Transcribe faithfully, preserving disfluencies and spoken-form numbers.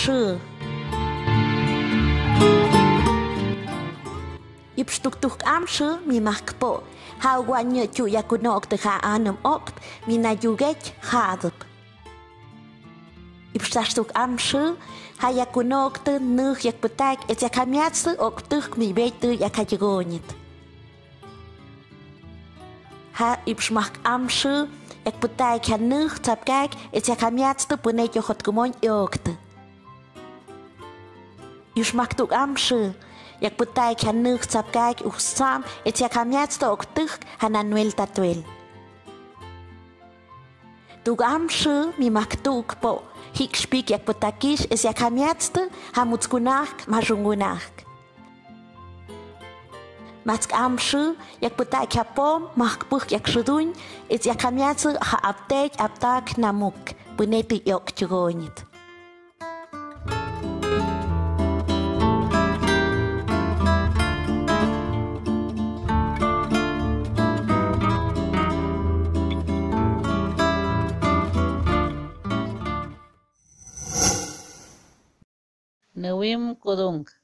Xü. Ipx tuk tuj k'am xü mi majkpo'. Ja' uwa' nyi'tyu' yakuno'okte ja' anüm okp mi na yugey ja'atüp. Ipx tax tuk k'am xü ja' yakuno'okte nüj yak püta'ik etz yak ja' myatstü okptüjk mi beytü yak ja' yigooinit. Ja' ipx majk'am xü yak püta'ik ja' nüj tsapka'ik etz yak ja' myatstü püneyojotkümoin iooktü. Ipx majktuk k'am xü yak püta'ik ja' nüj tsapka'ik ujtsa'am etz yak ja' myatstü okptüjk ja' na nuel ta tuel. Tuk k'am xü mi majktukpo'. Jikxpik yak pütakix etz yak ja' myatstü ja' mutskunajk ma xunkunajk. Majtsk'am xü yak püta'ik ja' poom majkpüjk yak xüduin etz yak ja' myatstü ja' apteey aptaak namuk pünetü iok'tyugooinit. Nüwim kudunk.